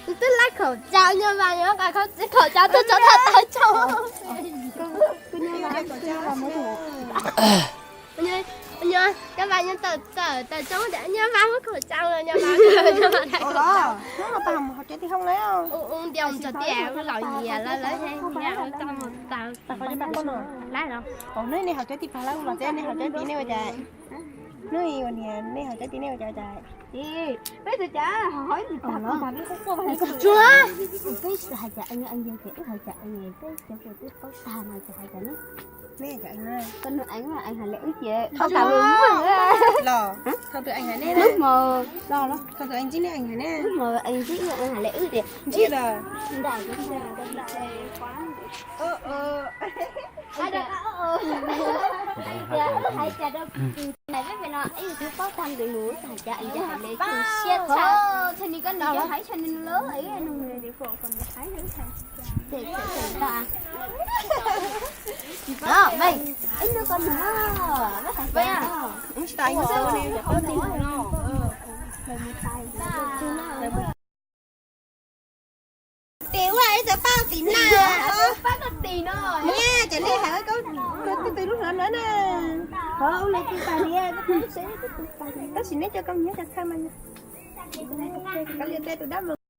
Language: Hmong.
Twb laib khẩu trang nyob mas nyob nqa khẩu trang tuaj tso tham tawv tso. Nyob mas nyob tawm tawm tawm tso tias nyob mas muab khẩu trang los nyob mas. Hnub no pab mus hauv cov tij hoob lawm. Ua ua ntias mus tso tias lawm lawm lawm tau mus tau. Laib los. Hnub nej hauv cov tij pab lawm los txeb nej hauv cov tij nej ua cas? Hnub ua niam nej hauv cov tij nej ua cas cas? Peb tus cas hauv tus pab tsuag. Peb hais cas eej eej ces wb hais cas eej peb cov kuj twb paub tag no ces hais cas ne. Koj nug eej mas eej hais li wb ces paub tag li. Los thaum twg eej hais nej? Lub hmo, lub hmo eej ntsib eej hais li wb ces ntsib los. Hais cas rau tus peb pem no ib yus twb paub tag nrho mus hais cas eej hais li siab tshaj. Tim ua ib txawm pab tim na. Pab tim no. Nyiaj ces nej hais koj tus twg lub hlwb na. Tab sis neb cov koj nyiaj cov thawj mas koj li tej tus dab mus.